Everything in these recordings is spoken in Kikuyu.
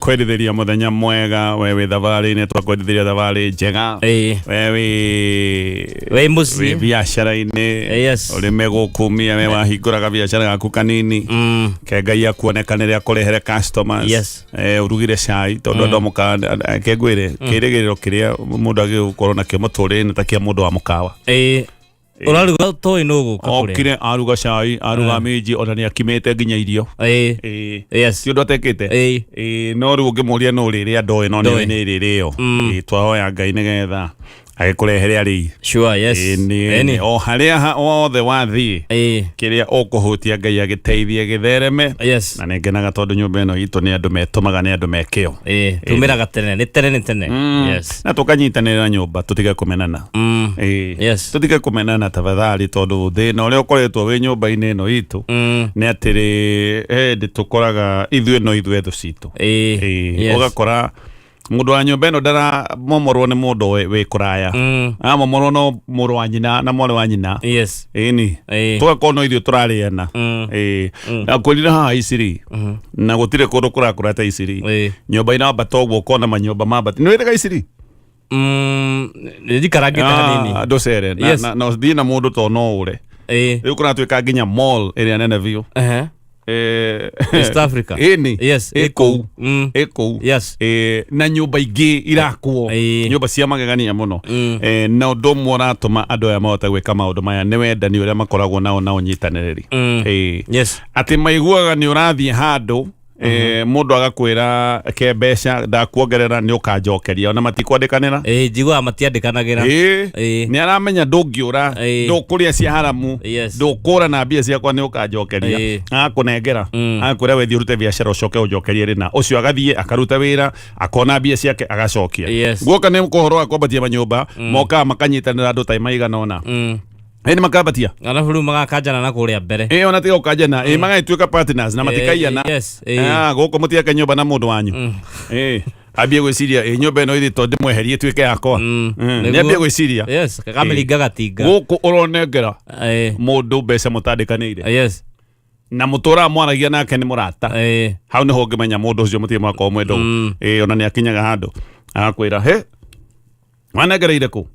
Kwendithĩria mũthenya mwega, we wĩ thabarĩ-inĩ, twakwendithĩria thabarĩ njega. We wĩ Wĩ mũciĩ. wĩ biacara-inĩ. Ũrĩme gũkumia, we wahingũraga biacara gaku kanini. Ke Ngai akuonekanĩre, akũrehere customers. Ũrugire cai tondũ andũ a mũkawa, ke ngwĩre, kĩrĩgĩrĩro kĩrĩa mũndũ agĩrĩirwo gũkorwo nakĩo mũtũrĩre-inĩ ta kĩa mũndũ wa mũkawa. Ũraruga toĩ nũ gũka kũrĩa. Okire aruga cai, aruga minji, ona nĩ akimĩte nginya irio. Ti ũndũ atekĩte. Ĩĩ, no rĩu ũngĩmũria nũ rĩrĩa, ndoĩ, no nĩoĩ Ndoĩ. nĩ rĩrĩo. Ĩĩ, twahoya Ngai nĩgetha agĩkũrehere arĩi. Ĩĩ, o harĩa hothe wathiĩ, kĩrĩa ũkũhutia Ngai agĩteithie gĩthereme. Na nĩ ngenaga tondũ nyũmba ĩno itũ nĩ andũ metũmaga, nĩ andũ mekĩo. Tumĩraga tene, nĩ tene, nĩ tene. Yes. Na tũkanyitanĩra nyũmba, tũtige kũmenana. Tũtige kũmenana tafadhali, tondũ thĩna ũrĩa ũkoretwo wĩ nyũmba-inĩ ĩno itũ nĩ atĩrĩ, hĩndĩ tũkoraga ithuĩ no ithuĩ thũ citũ. Ũgakora mũndũ wa nyũmba ĩno ndaramomorwo nĩ mũndũ wĩ kũraya, aramomorwo no mũrũ wa nyina na mwarĩ wa nyina. Ĩni tũgakorwo no ithuĩ tũrarĩana. Ĩĩ. Na kwĩrire haha Isiri, na gũtirĩ kũndũ kũrakũra ta Isiri. Nyũmba inambata ũguo, ũkona manyũmba mambata. Nĩ wĩrĩga Isiri? Nĩ njikarangĩte hanini. Ah, ndũcere na, na ũthiĩ na mũndũ to no ũre. Rĩu kũratuĩka nginya mall ĩrĩa nene biũ. East Africa. Ĩni. Ĩ kũu. Ĩ kũu. Na nyũmba ingĩ irakwo, nyũmba cia magegania mũno. Na ũndũ ũmwe ũratũma andũ aya mahote gwĩka maũndũ maya nĩ wendani ũrĩa makoragwo nao na ũnyitanĩrĩri. Atĩ maiguaga nĩ ũrathiĩ handũ, mũndũ agakwĩra ke mbeca ndakuongerera nĩ ũkanjokeria, ona matikwandĩkanĩra. Ĩĩ, njiguaga matiandĩkanagĩra. Nĩ aramenya ndũngĩũra, ndũkũrĩa cia haramu, ndũkũra na mbia ciakwa, nĩ ũkanjokeria. Agakũnengera, agakwĩra wethiĩ ũrute biacara ũcoke ũnjokerie rĩna. Ũcio agathiĩ akaruta wĩra, akona mbia ciake, agacokia. Guoka nĩ ũhoro wa kwambatia manyũmba, mokaga makanyitanĩra andũ ta maigana ũna. Ĩ nĩ makambatia. Arabu rĩu magakanjana na kũrĩa mbere. Ĩ, ona tiga ũkanjana, ĩ magagĩtuĩka partners na matikaiyana. Yes. Ah, gũkũ mũtiake nyũmba na mũndũ wanyu. Ĩ ambie gwĩciria, ĩ nyũmba ĩno ithĩ to ndĩmweherie ĩtuĩke yakwa. Nĩ ambie gwĩciria. Yes, kamĩringa gatinga. Gũkũ ũronengera mũndũ mbeca mũtandĩkanĩire na mũtũraga mwaragia nake nĩ mũrata. Hau nĩho ũngĩmenya mũndũ ũcio mũtirĩ mwakorwo mwĩ ndũgũ. Ĩ ona nĩ akinyaga handũ agakwĩra, he wanengereire kũ?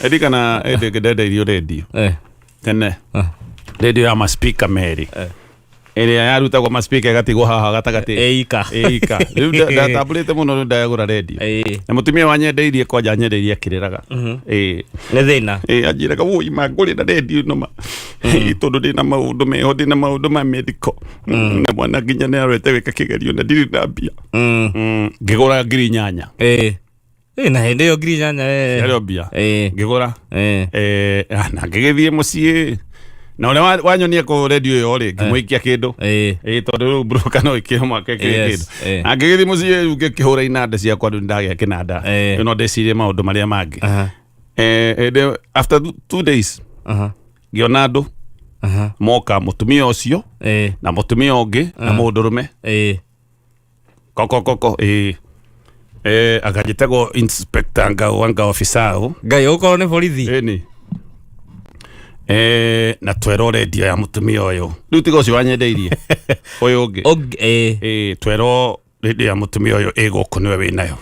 Ririkana hĩndĩ ĩngĩ ndendeirio rendio tene, rendio ya maspika merĩ, ĩrĩa yarutagwo maspika ĩgatigwo haha gatagatĩ. Ĩika. Ĩika. Rĩu ndatambũrĩte mũno, rĩu ndagũra rendio na mũtumia wanyendeirie kwanja anyendeirie akĩrĩraga. Ĩĩ. Nĩ thĩna. Ĩĩ, anjĩraga, woi ma ngũrĩra rendio ĩno ma? Ĩĩ, tondũ ndĩna maũndũ meho, ndĩna maũndũ ma medical na mwana nginya nĩ arwete gwĩka kĩgerio na ndirĩ na mbia. Ngĩgũra 8,000. Ĩĩ, na hĩndĩ ĩyo 8,000. Yarĩ o mbia. Ngĩgũra. Na ngĩgĩthiĩ mũciĩ na ũrĩa wanyonia kũ rendio ĩyo rĩ, ngĩmũikia kĩndũ. Ĩĩ, tondũ rĩu broker no ĩkĩre mwaka ĩkĩre kĩndũ. Na ngĩgĩthiĩ mũciĩ rĩu ngĩkĩhũra inanda ciakwa, rĩu ndagĩa kĩnanda. Rĩu no ndĩcirie maũndũ marĩa mangĩ. Hĩndĩ ĩyo, after 2 days, ngĩona andũ moka, mũtumia ũcio na mũtumia ũngĩ na mũndũrũme. Koko koko, ĩĩ. Akanjĩtagwo inspector ngao anga officer o. Ngai, ũkorwo nĩ borithi. Ĩni. Na twerwo rendio ya mũtumia ũyũ rĩu, tiga ũcio wanyendeirie, ũyũ ũngĩ. Ĩĩ, twerwo rendio ya mũtumia ũyũ ĩ gũkũ, nĩwe wĩ nayo.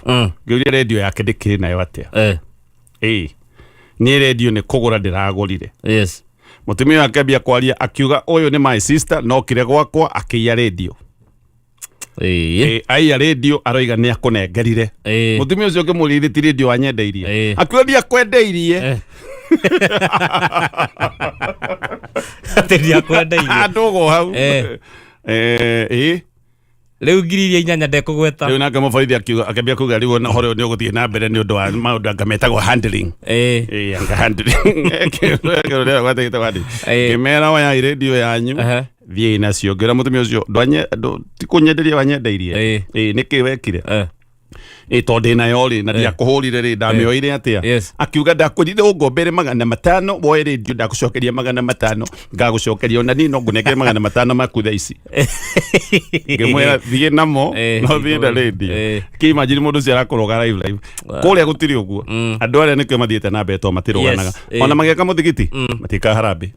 Ngĩũria, rendio yake ndĩkĩrĩ nayo atĩa? Ĩĩ, niĩ rendio nĩ kũgũra ndĩragũrire. Mũtumia ũyũ akĩambia kwaria, akiuga, ũyũ nĩ my sister, nokire gwakwa akĩiya rendio. Ĩ, aiya rendio, aroiga nĩ akũnengerire. Mũtumia ũcio ũngĩmũria, ithe ti rendio wanyendeirie? Akiuga, ndiakwendeirie. Atĩ ndiakwendeirie. Andũgwo hau. Ĩ. Rĩu ngiri iria inyanya ndekũgweta. Rĩu nake mũborithi akiuga, akĩambia kuga rĩu ona ũhoro ũyũ nĩ ũgũthiĩ na mbere nĩ ũndũ wa maũndũ anga metagwo handling. Ĩ, anga handling. Kĩndũ gĩtagwo handling. Ngĩmera, oyai rendio yanyu, thiĩi nacio. Ngĩra mũtumia ũcio, ti kũnyenderia wanyendeirie. Ĩ nĩkĩ wekire? Ĩ tondũ ndĩ nayo rĩ, na ndiakũhũrire rĩ, ndamĩoire atĩa? Akiuga, ndakwĩrire ũngombere 500 woe rendio, ndagũcokeria 500, ngagũcokeria ona niĩ no ngũnengere 500 maku thaa ici. Ngĩmwĩra, thiĩ namo. No thiĩ na rendio. Kĩimagine mũndũ ũcio arakũroga live live kũrĩa, gũtirĩ ũguo. Andũ arĩa nĩkĩo mathiĩte na mbere, tondũ matirũganaga. Ona magĩaka mũthigiti matikaga harambĩ.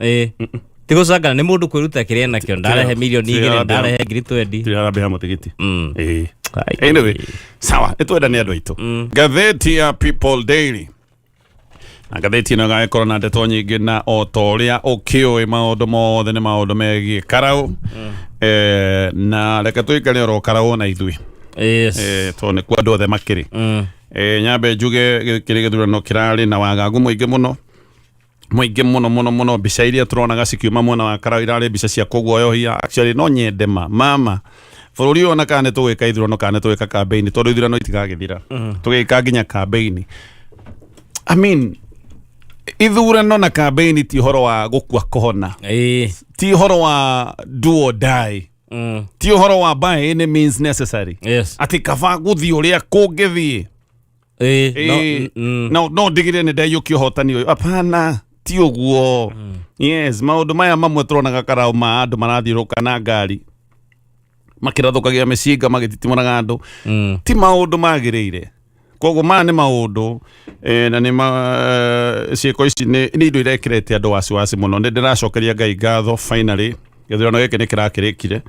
Ti gũcangana, nĩ mũndũ kwĩruta kĩrĩa nakĩo, ndarehe 2 mirioni, ndarehe 20,000. Tirarambĩha mũtigiti. Ĩĩ. Ai. Anyway, sawa, nĩtwenda nĩ andũ aitũ. Ngathĩti ya People Daily, na ngathĩti ĩno ĩgagĩkorwo na ndeto nyingĩ, na o ta ũrĩa ũkĩũĩ, maũndũ mothe nĩ maũndũ megiĩ Karau. Na reke tũikare oro Karau na ithuĩ. Tondũ nĩkuo andũ othe makĩrĩ. Nyambe njuge gĩkĩ nĩ gĩthurano kĩrarĩ na wagagu mũingĩ mũno, mũingĩ mũno mũno mũno. Mbica iria tũronaga cikiuma mwena wa Karau irarĩ mbica cia kũguoyohia. Actually, no nyende ma mama bũrũri ũyũ, ona kana nĩ tũgwĩka ithurano kana nĩ tũgwĩka campaign, tondũ ithurano itigagĩthira, tũgĩka nginya campaign. I mean, ithurano na campaign ti ũhoro wa gũkua kũhona, ti ũhoro wa do or die, ti ũhoro wa by any means necessary, atĩ kaba gũthiĩ ũrĩa kũngĩthiĩ. Ĩĩ, no, Ĩĩ, no ndigire nĩ ndaiyũkia ũhotani ũyũ. Hapana, ti ũguo. Yes, maũndũ maya mamwe tũronaga Karau ma andũ marathiũrũka na ngari makĩrathũkagia mĩcinga, magĩtitimũraga andũ, ti maũndũ magĩrĩire. Koguo maya nĩ maũndũ na nĩ ma ciĩko ici nĩ indo irekĩrĩte andũ wasiwasi mũno. Nĩ ndĩracokeria Ngai ngatho, finally gĩthurano gĩkĩ nĩ kĩrakĩrĩkire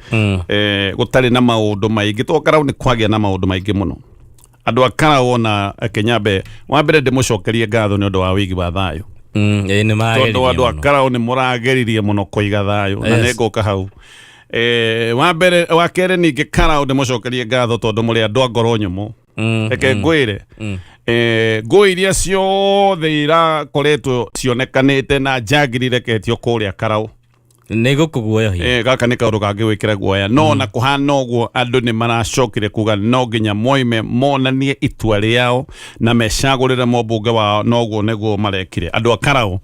gũtarĩ na maũndũ maingĩ, tondũ Karau nĩ kwagĩa na maũndũ maingĩ mũno. Andũ a Karau, ona Kenyambe wa mbere ndĩmũcokerie ngatho nĩ ũndũ wa wĩigi wa thayũ. Ĩĩ, nĩ tondũ mageririe andũ a mũno. Karau nĩ mũrageririe mũno kũiga thayũ na nĩ ngũka hau. Wa mbere, wa kerĩ, ningĩ Karau ndĩmũcokerie ngatho tondũ mũrĩ andũ a ngoro nyũmũ. Reke ngwĩre, ngũĩ iria ciothe irakoretwo cionekanĩte na njangiri ireketio kũrĩa Karau, Nĩ gũkũguoyohia. Gaka nĩ kaũndũ kangĩgwĩkĩra guoya, no na kũhana ũguo, andũ nĩ maracokire kuga no nginya moime monanie itua rĩao na mecagũrĩre mũmbunge wao, noguo nĩguo marekire. Andũ a Karau,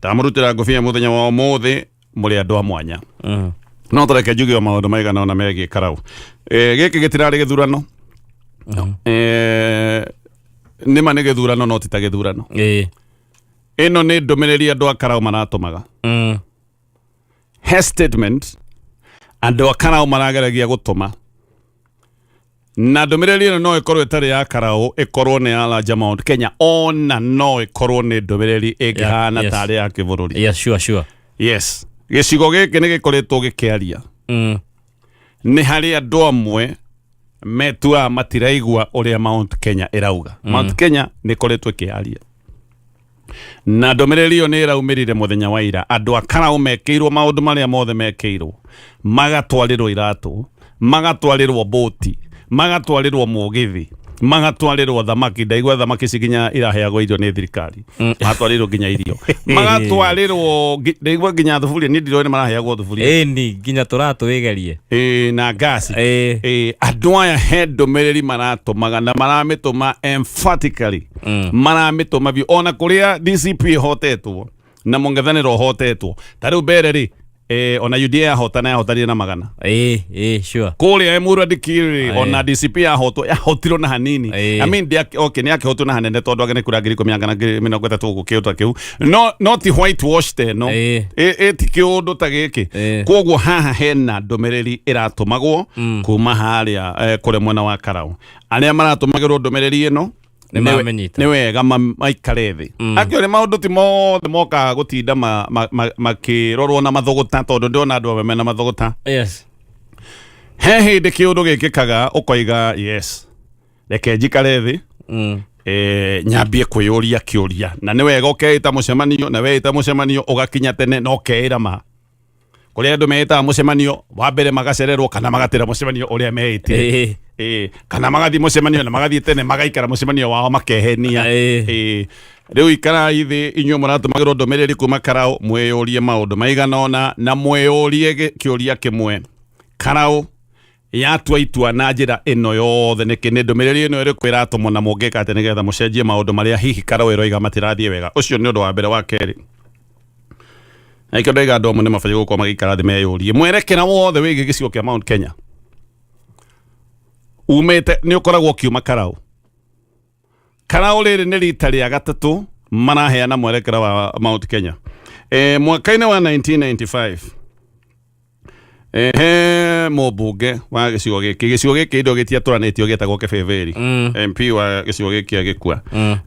ndamũrutĩra ngũbia mũthenya wa ũmũthĩ, mũrĩ andũ a mwanya. No tũreke njuge o maũndũ maigana ũna megiĩ Karau. Gĩkĩ gĩtirarĩ gĩthurano. Nĩma nĩ gĩthurano, no ti ta gĩthurano. Ĩno nĩ ndũmĩrĩri andũ a Karau maratũmaga, he statement andũ a Karau marageragia gũtũma, na ndũmĩrĩri ĩno no ĩkorwo ĩtarĩ ya Karau, ĩkorwo nĩ ya Larger Mount Kenya, ona no ĩkorwo nĩ ndũmĩrĩri ĩngĩhana tarĩ ya kĩbũrũri. Yeah, sure sure Yes, gĩcigo gĩkĩ nĩ gĩkoretwo gĩkĩaria. Nĩ harĩ andũ amwe metuaga matiraigua ũrĩa Mount Kenya ĩrauga. Mount Kenya nĩ ĩkoretwo ĩkĩaria, na ndũmĩrĩri ĩyo nĩ ĩraumĩrire mũthenya wa ira. Andũ a Karau mekĩirwo maũndũ marĩa mothe mekĩirwo, magatwarĩrwo iratũ, magatwarĩrwo mbũti, magatwarĩrwo mũgithi, magatwarĩrwo thamaki. Ndaigua thamaki ici nginya iraheagwo irio nĩ thirikari, magatwarĩrwo nginya irio, magatwarĩrwo ndaigua nginya thuburia. Niĩ ndiroĩ nĩ maraheagwo thuburia. Ĩni, nginya tũratũ wĩgerie. Ĩĩ, na ngasi. Ĩĩ, andũ aya he ndũmĩrĩri maratũmaga, na maramĩtũma emphatically, maramĩtũma biũ, ona kũrĩa DCP ĩhotetwo na mũng'ethanĩro ũhotetwo. Ta rĩu mbere rĩ, ona UDA yahotana, yahotanire na magana. Ĩĩ ĩĩ sure Kũrĩa Emurua Dikirr rĩ, ona DCP yahotwo, yahotirwo na hanini. I mean, okay, nĩ akĩhotwo na hanene, tondũ anga nĩ kura 10,000 anga na 30,000 ũguo, kĩũndũ ta kĩu, no ti white wash ta ĩno. Ĩ ti kĩũndũ ta gĩkĩ. Koguo haha hena ndũmĩrĩri ĩratũmagwo kuma harĩa kũrĩa mwena wa Karau. Arĩa maratũmagĩrwo ndũmĩrĩri ĩno Nĩ mamĩnyita. Nĩ wega maikare thĩ. Akĩo nĩ maũndũ ti mothe mokaga gũtinda makĩrorwo na mathũgũta, tondũ ndĩrona andũ amwe mena mathũgũta. He hĩndĩ kĩũndũ gĩkĩkaga ũkoiga, "Yes, reke njikare thĩ, nyambie kwĩyũria kĩũria." Na nĩ wega ũkeĩta mũcemanio, na weĩta mũcemanio ũgakinya tene na ũkeĩra ma kũrĩa andũ meĩtaga mũcemanio wa mbere magacererwo kana magatĩra mũcemanio ũrĩa meĩtire. Ĩĩ, kana magathiĩ mũcemanio na magathiĩ tene, magaikara mũcemanio wao, makehenia. Ĩĩ. Rĩu ikarai thĩ, inyuĩ mũratũmagĩrwo ndũmĩrĩri kuma Karau, mwĩyũrie maũndũ maigana ũna, na mwĩyũrie kĩũria kĩmwe: Karau yatua itua na njĩra ĩno yothe nĩkĩ? Nĩ ndũmĩrĩri ĩno ĩrĩkũ ĩratũmwo, na mũngĩka atĩ nĩgetha mũcenjie maũndũ marĩa hihi Karau ĩroiga matirathiĩ wega? Ũcio nĩ ũndũ wa mbere. Wa kerĩ, na ikĩo ndaiga, andũ amwe nĩ mabatiĩ gũkorwo magĩikara thĩ meyũrie mwerekera wothe wĩgiĩ gĩcigo kĩa Mount Kenya umĩte nĩ ũkoragwo ũkiuma Karau. Karau rĩrĩ nĩ rita rĩa gatatũ maraheana mwerekera wa Mount Kenya. Mwaka-inĩ wa 1995, he mũmbunge wa gĩcigo gĩkĩ, gĩcigo gĩkĩ indo gĩtiatũranĩtio, gĩetagwo Kebeberi. MP wa gĩcigo gĩkĩ agĩkua,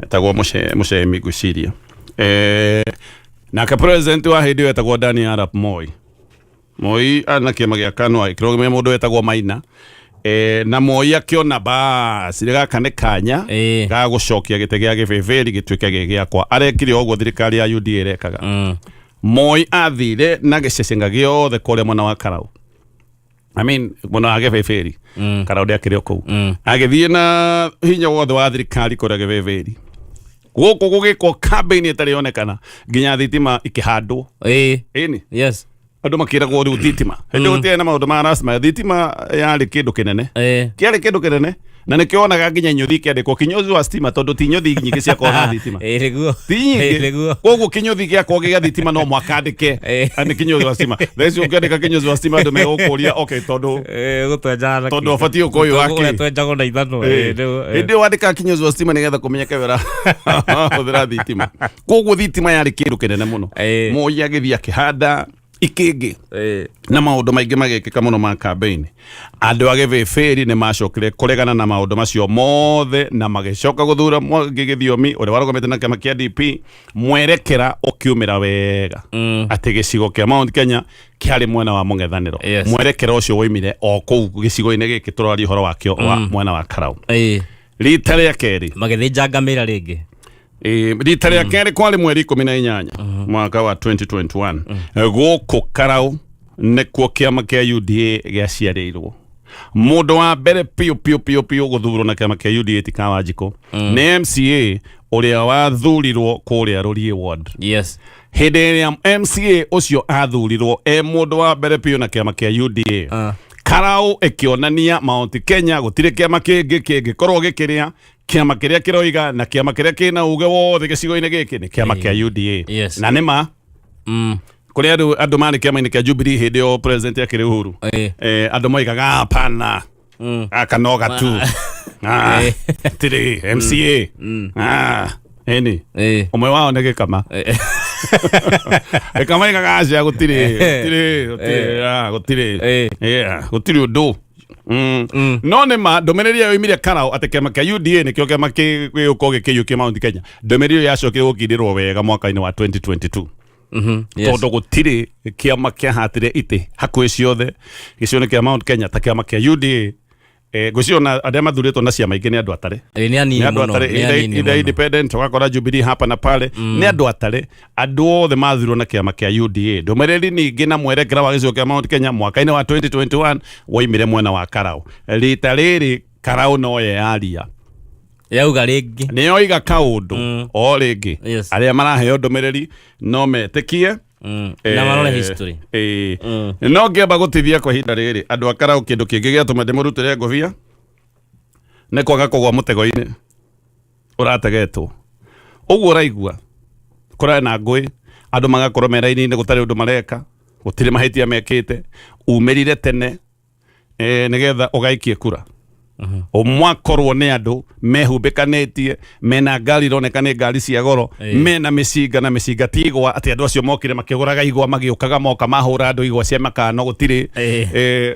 etagwo Mũcemi ngwĩciria. Nake president wa hĩndĩ ĩyo etagwo Daniel Arap Moi. Moi arĩ na kĩama gĩa KANU agĩkĩrũgamia mũndũ wetagwo Maina. Na Moi akĩona basi gaka nĩ kanya ga gũcokia gĩtĩ gĩa gĩbĩbĩri gĩtuĩke gĩ gĩakwa. Arekire o ũguo thirikari ya UDA ĩrekaga. Moi athire na gĩcecenga gĩothe kũrĩa mwena wa Karau. I mean, mwena wa gĩbĩbĩri. Karau ndĩakĩrĩ o kũu. Agĩthiĩ na hinya wothe wa thirikari kũrĩa gĩbĩbĩri. Gũkũ gũgĩkwo campaign ĩtarĩ yonekana nginya thitima ikĩhandwo. Ĩni. Yes. Andũ makĩragwo rĩu thitima. Hĩndĩ ĩyo gũtiarĩ na maũndũ ma rasma. Thitima yarĩ kĩndũ kĩnene. Kĩarĩ kĩndũ kĩnene. Na nĩkĩo wonaga nginya inyũthi ikĩandĩkwo kinyozi wa stima tondũ ti inyũthi nyingĩ ciakoragwo na thitima. Nĩguo. Ti nyingĩ. Nĩguo. Koguo kinyothi gĩakorwo gĩa thitima no mũhaka andĩke nĩ kinyozi wa stima. Thaa ici ũngĩandĩka kinyozi wa stima andũ megũkũria okay tondũ Gũtwenjaga na tondũ ũbatiĩ gũkorwo ũyũ wa kĩ. Twenjagwo na ithanwa. Nĩguo. Hĩndĩ ĩyo wandĩkaga kinyozi wa stima nĩgetha kũmenyeke wĩra hũthĩra thitima. Koguo thitima yarĩ kĩndũ kĩnene mũno. Moi agĩthiĩ akĩhanda ikĩngĩ na maũndũ maingĩ magĩkĩka mũno ma campaign. Andũ a gĩbĩbĩri nĩ macokire kũregana na maũndũ macio mothe na magĩcoka gũthura Mwangi Gĩthiomi ũrĩa warũgamĩte na kĩama kĩa DP, mwerekera ũkiumĩra wega atĩ gĩcigo kĩa Mount Kenya kĩarĩ mwena wa mũng'ethanĩro. Mwerekera ũcio woimire o kũu gĩcigo-inĩ gĩkĩ tũraria ũhoro wakĩo wa mwena wa Karau. Rita rĩa kerĩ Magĩthĩnja ngamĩra rĩngĩ. Rita rĩa kerĩ kwarĩ mweri 18 mwaka wa 2021. Gũkũ Karau nĩkuo kĩama kĩa UDA gĩaciarĩirwo. Mũndũ wa mbere piũ piũ piũ piũ gũthurwo na kĩama kĩa UDA ti Kawanjikũ, nĩ MCA ũrĩa wathurirwo kũrĩa Rũriĩ Ward. Yes. Hĩndĩ ĩrĩa MCA ũcio athurirwo e mũndũ wa mbere piũ na kĩama kĩa UDA, Karau ĩkĩonania Mount Kenya gũtirĩ kĩama kĩngĩ kĩngĩkorwo gĩkĩrĩa kĩama kĩrĩa kĩroiga na kĩama kĩrĩa kĩna uge wothe gĩcigo-inĩ gĩkĩ nĩ kĩama kĩa UDA. Yes. Na nĩ ma kũrĩa andũ marĩ kĩama-inĩ kĩa Jubilee hĩndĩ ĩyo president akĩrĩ Uhuru. Andũ moigaga hapana. Gaka no gatu. Tirĩ MCA. Ĩni. Ũmwe wao nĩ Gĩkama. Gĩkama oigaga aca gũtirĩ gũtirĩ gũtirĩ gũtirĩ. Yeah, gũtirĩ ũndũ. No nĩ ma ndũmĩrĩri ĩyo yoimire Karau atĩ kĩama kĩa UDA nĩkĩo kĩama gĩgũkorwo gĩkĩiyũkia Mount Kenya. Ndũmĩrĩri ĩyo yacokire gũkindĩrwo wega mwaka-inĩ wa 2022. Tondũ gũtirĩ kĩama kĩahatire itĩ hakuhĩ ciothe gĩcigo-inĩ kĩa Mount Kenya ta kĩama kĩa UDA. Ngwĩciria ona arĩa mathurĩtwo na ciama ingĩ nĩ andũ atare. Nĩ anini Nĩ andũ mũno, atare, nĩ anini either mũno. independent, ũgakora Jubilee hapa na pale. Nĩ andũ atare. Andũ othe mathurwo na kĩama kĩa UDA. Ndũmĩrĩri ningĩ na mwerekera wa gĩcigo kĩa Mount Kenya mwaka-inĩ wa 2021 woimire mwena wa Karau. Rita rĩrĩ Karau no yeyaria. Yauga rĩngĩ. Nĩ yoiga kaũndũ o rĩngĩ. Yes. Arĩa maraheo ndũmĩrĩri no metĩkie. Na marore history. No ngĩamba gũtithia kwa ihinda rĩrĩ andũ a Karau kĩndũ kĩngĩ gĩatũma ndĩmũrutĩre ngũbia nĩ kwaga kũgwa mũtego-inĩ ũrategetwo. Ũguo ũraigua kũrarĩ na ngũĩ, andũ magakorwo me raini-inĩ gũtarĩ ũndũ mareka, gũtirĩ mahĩtia mekĩte, umĩrire tene nĩgetha ũgaikie kura. Mwakorwo nĩ andũ mehumbĩkanĩtie, mena ngari ironeka nĩ ngari cia goro, mena mĩcinga na mĩcinga ti igwa, atĩ andũ acio mokire makĩgũraga igwa magĩũkaga moka mahũra andũ igwa cia makano gũtirĩ.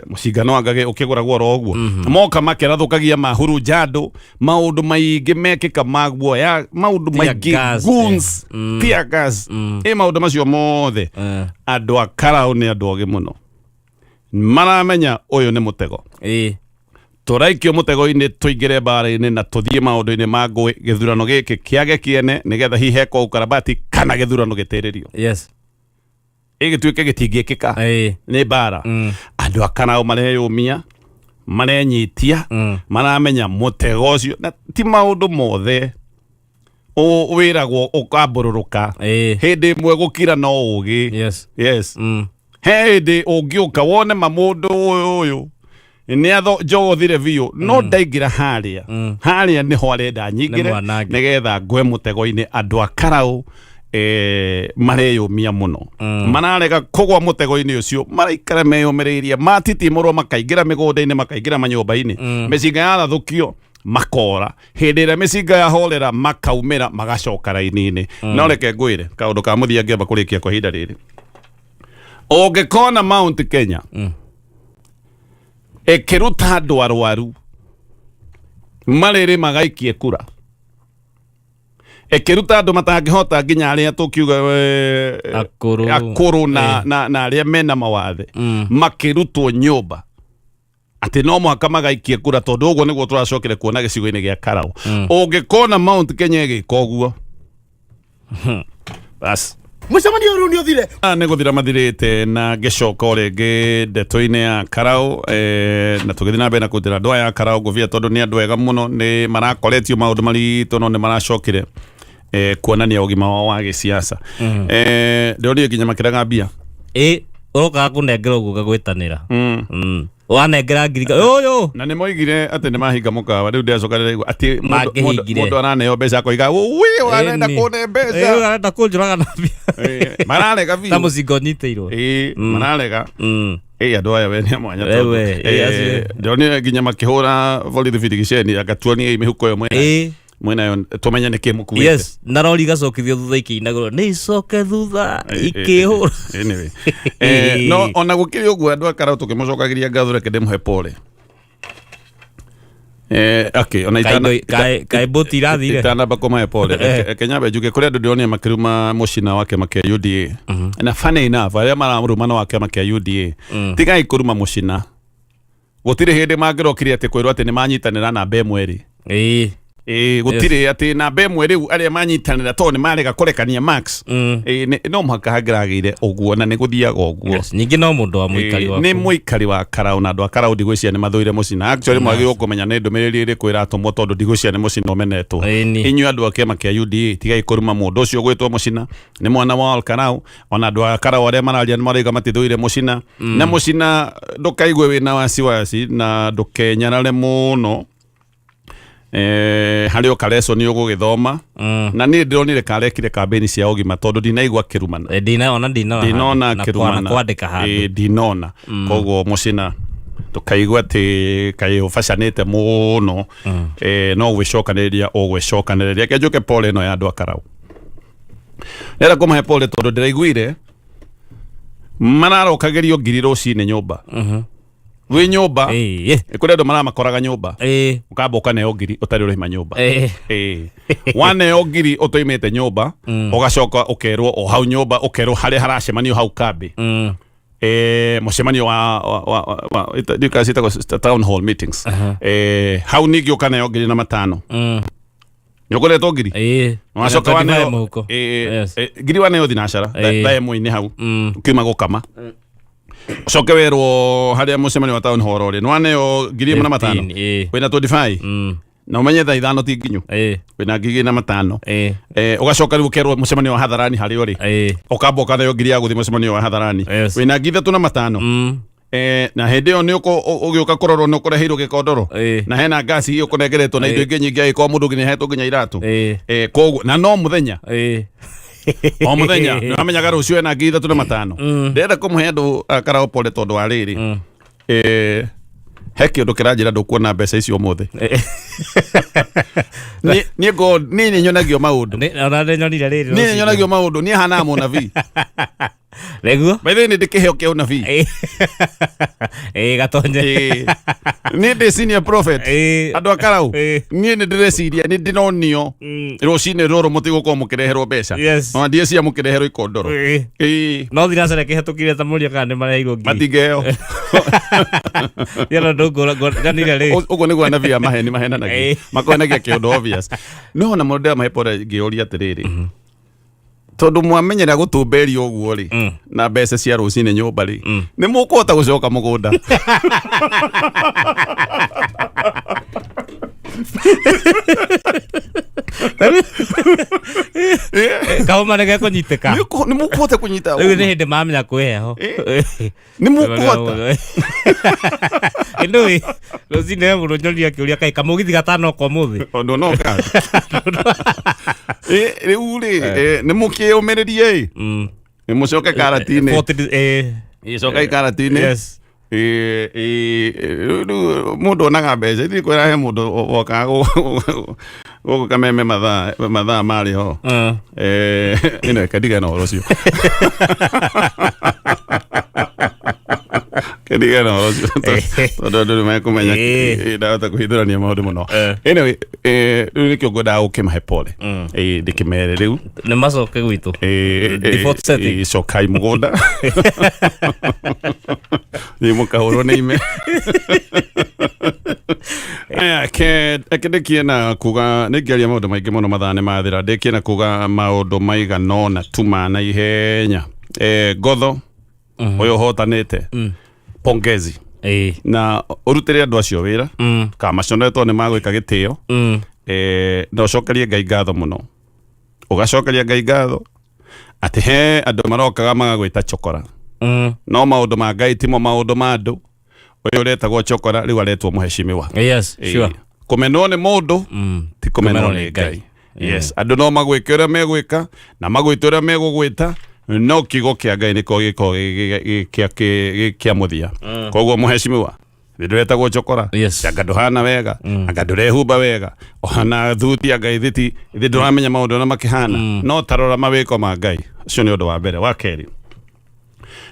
Mũcinga no angage ũkĩgũragwo oro ũguo. Moka makĩrathũkagia mahurunja andũ, maũndũ maingĩ mekĩka maguoya, maũndũ Tear maingĩ, gas, goons, tear gas. Maũndũ macio mothe. Andũ a Karau nĩ andũ ogĩ mũno. Maramenya ũyũ nĩ mũtego. Tũraikio mũtego-inĩ tũingĩre mbara-inĩ na tũthiĩ maũndũ-inĩ ma ngũĩ gĩthurano gĩkĩ kĩage kĩene nĩgetha hihi hekwo ũkarabati kana gĩthurano gĩtĩrĩrio. Yes. Ĩgĩtuĩke gĩtingĩkĩka. Nĩ mbara. Andũ a Karau mareyũmia, marenyitia, maramenya mũtego ũcio na ti maũndũ mothe wĩragwo ũkambũrũrũka. Hĩndĩ ĩmwe gũkira no ũgĩ. Yes. Yes. He hĩndĩ ũngĩũka wone ma mũndũ ũyũ nĩ atho njogothire biũ no ndaingĩra harĩa. Harĩa nĩho arenda nyingĩre Nĩ mwanange. nĩgetha ngwe mũtego-inĩ. Andũ a Karau mareyũmia mũno. Mararega kũgwa mũtego-inĩ ũcio, maraikara meyũmĩrĩirie, matitimũrwo makaingĩra mĩgũnda-inĩ, makaingĩra manyũmba-inĩ. Mĩcinga yarathũkio makora. Hĩndĩ ĩrĩa mĩcinga yahorera makaumĩra magacoka raini-inĩ. No reke ngwĩre kaũndũ ka mũthia ngĩamba kũrĩkia kwa ihinda rĩrĩ. Ũngĩkona Mount Kenya ĩkĩruta andũ arwaru marĩrĩ magaikie kura, Ĩkĩruta andũ matangĩhota nginya arĩa tũkiuga Akũrũ. Akũrũ na arĩa mena mawathe makĩrutwo nyũmba atĩ no mũhaka magaikie kura, tondũ ũguo nĩguo tũracokire kuona gĩcigo-inĩ gĩa Karau. Ũngĩkona Mount Kenya ĩgĩka ũguo, bas. Mũcemanio ũyũ rĩu nĩ ũthire. Nĩ gũthira mathirĩte na ngĩcoka o rĩngĩ ndeto-inĩ ya Karau, na tũgĩthiĩ na mbere na kũrutĩra andũ aya a Karau ngũbia, tondũ nĩ andũ ega mũno, nĩ marakoretio maũndũ maritũ no nĩ maracokire kuonania ũgima wao wa gĩsiasa. Ndĩronire nginya makĩraga mbia. Ĩ, ũrokaga kũnengera ũguo ũgagwĩtanĩra. Wanengera ngiri ũyũ. Na nĩ moigire atĩ nĩ mahinga mũkawa. Rĩu ndĩracoka ndĩraigua atĩ Mangĩhingire. Mũndũ araneo mbeca akoiga, "Wĩ arenda kũne mbeca." Arenda kũnjũraga na mbia. Mararega Ta biũ. mũcinga ũnyitĩirwo. Ĩ, mararega. Ĩ, andũ aya we nĩ mwanya We, tondũ, we, ĩ, acio. Ndĩronire nginya makĩhũra borithi birigiceni, agatuonie mĩhuko ĩyo mwena mwĩnayo tũmenye nĩkĩ mũkuĩte. Yes, na rori igacokithio thutha ikĩinagũrwo nĩ icoke thutha ikĩhũra. Anyway, no ona gũkĩrĩ ũguo, andũ a Karau tũkĩmũcokagĩria ngatho, reke ndĩmũhe pole. Okay, ona Kaĩ mbũti irathire. Itanamba kũmahe pole, reke nyambe njuge kũrĩ andũ ndĩronire makĩruma mũcina wa kĩama kĩa UDA, na funny enough, arĩa mararuma no wa kĩama kĩa UDA. Tigai kũruma mũcina, gũtirĩ hĩndĩ mangĩrokire atĩ kwĩrwo atĩ nĩ manyitanĩra namba ĩmwe rĩ. Ĩ, gũtirĩ atĩ namba ĩmwe rĩu arĩa manyitanĩra tondũ nĩ marega kũrekania max. Ĩ, no mũhaka hangĩragĩire ũguo na nĩ gũthiaga ũguo. Yes, ningĩ no mũndũ wa mũikari Ĩ, waku. Nĩ mũikari wa Karau, na andũ a Karau ndigwĩciria nĩ mathũire mũcina. Actually, mwagĩrĩirwo kũmenya nĩ ndũmĩrĩri ĩrĩkũ ĩratũmwo, tondũ ndigwĩciria nĩ mũcina ũmenetwo. Ĩni. Inyuĩ andũ a kĩama kĩa UDA, tigai kũruma mũndũ ũcio ũgwĩtwo mũcina, nĩ mwana wa Ol Karau. Ona andũ a Karau arĩa mararia nĩ marauga matithũire mũcina. Na mũcina, ndũkaigue wĩna wasiwasi na ndũkenyarare mũno. Harĩ o kareco nĩ ũgũgĩthoma. Na niĩ ndĩronire karekire kambĩni cia ũgima, tondũ ndinaigua kĩrumana. Ndinaona ndinaona Ndinona handũ. Na kĩrumana. Kwandĩka handũ. Ĩ, ndinona. Koguo mũcina, ndũkaigua atĩ kaĩ ũbacanĩte mũno. No gwĩcokanĩrĩria ũgwĩcokanĩrĩria. Reke njũke pole ĩno ya andũ a Karau. Ndĩrenda kũmahe pole tondũ ndĩraiguire mararokagĩrio ngiri rũcinĩ nyũmba, wĩ nyũmba. Kũrĩ andũ maramakoraga nyũmba. Ũkamba ũkaneo ngiri ũtarĩ ũraima nyũmba. Ĩĩ. Waneo ngiri ũtoimĩte nyũmba, ũgacoka ũkerwo o hau nyũmba, ũkerwo harĩa haracemanio hau kambĩ, mũcemanio wa ndiũĩ kana ciĩtagwo town hall meetings. Hau ningĩ ũkaneo ngiri na matano. Nĩ ũkoretwo ngiri. Wacoka 25 waneo mũhuko. Ngiri waneo thinacara thaa ĩmwe-inĩ hau ukiuma gũkama, ũcoke werwo harĩa mũcemanio wa town hall rĩ, nĩ waneo ngiri ĩmwe na matano. 15, ĩĩ. Wĩna 25 na ũmenye thaa 5 ti nginyu. Wĩna ngiri na matano. Ũgacoka rĩu ũkerwo mũcemanio wa hadharani harĩa ũrĩ. Ũkamba ũkaneo ngiri ya gũthiĩ mũcemanio wa hadharani. Wĩna ngiri ithatũ na matano. Na hĩndĩ ĩyo nĩ ũgĩũka kũrorwo nĩ ũkũreheirwo gĩkondoro. Na hena ngasi ũkũnengeretwo na indo ingĩ nyingĩ, agĩkorwo mũndũ ũngĩ nĩ ahetwo nginya iratũ. Koguo na no mũthenya o mũthenya nĩ wamenyaga rũciũ ena ngiri ithatũ na matano. Ndĩrenda kũmũhe andũ a Karau pole, tondũ wa rĩrĩ, he kĩũndũ kĩranjĩra ndũkuona mbeca icio ũmũthĩ. Niĩ niĩ nĩ nyonagio maũndũ. Ona nĩ nyonire rĩrĩ. Niĩ nĩ nyonagio maũndũ, niĩ hanaga mũnabii. Nĩguo. By the way, nĩ ndĩ kĩheo kĩa ũnabii. Ĩ, gatonye. Ĩĩ. Niĩ ndĩ senior prophet. Andũ a Karau, niĩ nĩ ndĩreciria nĩ ndĩronio rũcinĩ rũrũ mũtigũkorwo mũkĩreherwo mbeca. Ona ndieciria mũkĩreherwo ikondoro. Ĩĩ. No thinacara kĩhetũkire ta mũria kana nĩ mareheirwo ngiri. Matingĩheo. Yona ndũngũra nyonire rĩ. Ũguo nĩguo anabii a maheni mahenanagia. Makonagia kĩũndũ obvious, no ona mũndũ ndĩramahe pole ngĩũria atĩrĩrĩ, tondũ mwamenyera gũtumberio ũguo rĩ na mbeca cia rũcinĩ nyũmba rĩ, nĩ mũkũhota gũcoka mũgũnda? Kahoma nĩ gekũnyitĩka. Nĩ mũkũhota kũnyita? Rĩu nĩ hĩndĩ mamenya kwĩ heho. Nĩ mũkũhota? Ĩndũĩ rũcinĩ he mũndũ nyonire akĩũria kaĩ kamũgithi gatanoka ũmũthĩ. Tondũ no ka rĩu rĩ, nĩ mũkĩũmĩrĩrie ĩ, nĩ mũcoke karati-inĩ. Cokai karati-inĩ. Rĩu mũndũ onaga mbeca ithiĩ kwĩra he mũndũ wokaga gũkũ kameme mathaa mathaa marĩ ho. Ĩno ĩka ndigane na ũhoro ũcio. Kĩndigane na ũhoro ũcio tondũ andũ nĩ mekũmenya ndahota kũhithũrania maũndũ mũno. Anyway, rĩu nĩkĩo ngwendaga gũkĩmahe pole. Ndĩkĩmere rĩu. Nĩ macoke gwitũ. Default setting. Cokai mũgũnda. Thiĩ mũkahũrwo nĩ ime. Aya, ke ndĩkie na kuga nĩ ngĩaria maũndũ maingĩ mũno, mathaa nĩ mathira. Ndĩkie na kuga maũndũ maigana ũna tu ma na ihenya. Ngotho ũyũ ũhotanĩte, pongezi na ũrutĩre andũ acio wĩra kamaconere tondũ nĩ magwĩka gĩtĩo. Na ũcokerie Ngai ngatho mũno, ũgacokeria Ngai ngatho atĩ he andũ marokaga magagwĩta chokora, no maũndũ ma Ngai timo maũndũ ma andũ. Ũyũ ũretagwo chokora rĩu aretwo mũheshimiwa. Kũmenwo nĩ mũndũ ti kũmenwo Kũmenwo nĩ nĩ Ngai. Ngai. Yes, andũ no magwĩke ũrĩa megwĩka na magwĩte ũrĩa megũgwĩta, no kiugo kĩa Ngai nĩko gĩkoragwo gĩ kĩa mũthia. Koguo mũheshimiwa, nĩ ndũretagwo chokora, anga ndũhana wega, anga ndũrehumba wega, ona thuti anga ithiti ithĩ ndũramenya maũndũ ũrĩa makĩhana, no tarora mawĩko ma Ngai. Ũcio nĩ ũndũ wa mbere. Wa kerĩ,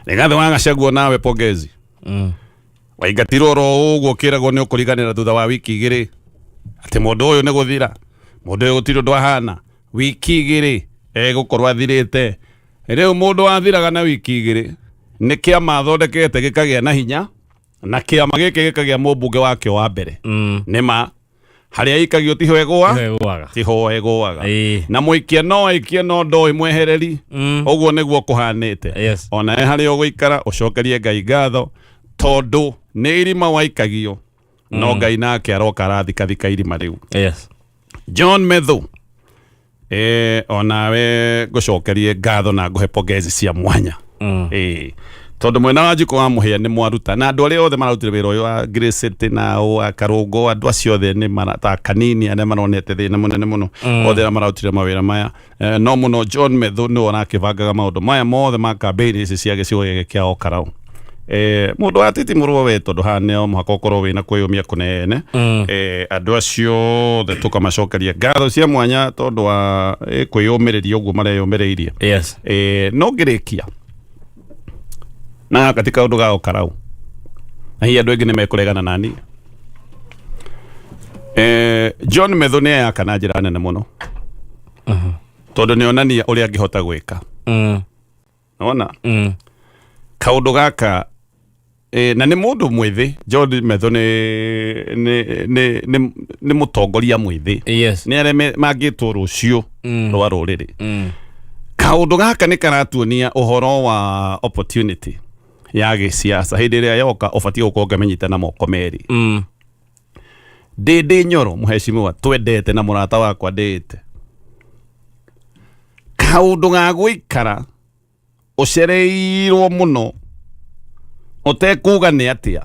Rigathĩ wa Gachagua, nawe pongezi. Waingatirwo oro ũguo ũkĩragwo nĩ ũkũriganĩra thutha wa wiki 2 atĩ mũndũ ũyũ nĩ gũthira, mũndũ ũyũ gũtirĩ ũndũ ahana. Wiki 2 egũkorwo athirĩte. Rĩu mũndũ wathiraga na wiki 2 nĩ kĩama athondekete gĩkagĩa na hinya, na kĩama gĩkĩ gĩkagĩa mũmbunge wakĩo wa mbere. Nĩ ma harĩa aikagio tiho egũa. Ĩgũaga. Tiho egũaga. Na mũikia no aikie no ndoĩ mwehereri. Ũguo nĩguo kũhanĩte. Ona he harĩa ũgũikara, ũcokerie Ngai ngatho tondũ nĩ irima waikagio, no Ngai nake aroka arathikathika irima rĩu. John Methu, onawe ngũcokerie ngatho na ngũhe pongezi cia mwanya, tondũ mwena wa njiko wa mũhĩa nĩ mwaruta, na andũ arĩa othe mararutire wĩra ũyũ wa Grace City na wa Karũngo, andũ acio othe nĩ ta kanini arĩa maronete thĩna mũnene mũno, othe arĩa mararutire mawĩra maya, no mũno John Methu nĩwe ũrakĩbangaga maũndũ maya mothe ma campaign ici cia gĩcigo gĩkĩ kĩa Okarau. Mũndũ wa titimũrwo we tondũ haha nĩ o mũhaka ũkorwo wĩna kwĩyũmia kũnene. Andũ acio othe tũkamacokeria ngatho cia mwanya tondũ wa kwĩyũmĩrĩria ũguo mareyũmĩrĩirie. No ngĩrĩkia na gaka ti kaũndũ ga Okarau, na hihi andũ aingĩ nĩ mekũregana nani. John Methu nĩ eyaka na njĩra nene mũno tondũ nĩ onania ũrĩa angĩhota gwĩka. Nona kaũndũ gaka, na nĩ mũndũ mwĩthĩ. John Methu nĩ mũtongoria mwĩthĩ. Nĩ arĩa mangĩtwo rũciũ rwa rũrĩrĩ. Kaũndũ gaka nĩ karatuonia ũhoro wa opportunity ya gĩsiasa. Hĩndĩ ĩrĩa yoka ũbatiĩ gũkorwo ũkĩmĩnyita na moko merĩ. Ndĩ Nyoro mũheshimiwa twendete na mũrata wakwa ndĩĩte kaũndũ ga gũikara ũcereirwo mũno ũtekuga nĩ atĩa.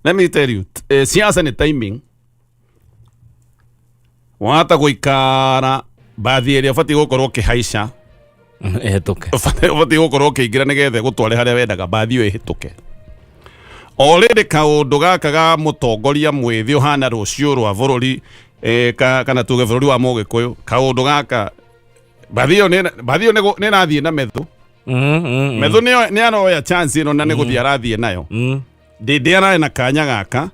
Let me tell you, siasa nĩ timing. Wahota gũikara bathi ĩrĩa ũbatiĩ gũkorwo ũkĩhaica ĩhĩtũke. Ũbatiĩ gũkorwo ũkĩingĩra nĩgetha gũtware harĩa wendaga, bathi ĩyo ĩhĩtũke. O rĩrĩ kaũndũ gaka ga mũtongoria mwĩthĩ ũhana rũciũ rwa bũrũri, kana tuge bũrũri wa mũgĩkũyũ, kaũndũ gaka bathi ĩyo nĩ ĩrathiĩ na Methu. Methu nĩ aroya chance ĩno na nĩ gũthiĩ arathiĩ nayo. Ndĩndĩ ararĩ na kanya gaka,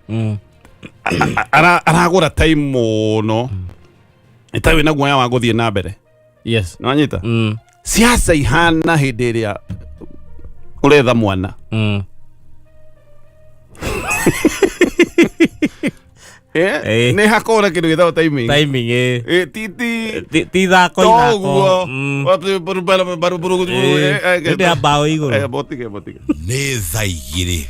aragũra time mũno ĩtarĩ na guoya wa gũthiĩ na mbere. Nĩwanyita? Siasa ihana hĩndĩ ĩrĩa ũretha mwana. Nĩ hakorwo na kĩndũ gĩtagwo timing. Timing. Ti Ti ithako ithako. Toguo. Hĩndĩ ya mbaũ igũrũ. Botige botige. Nĩ thaa 2.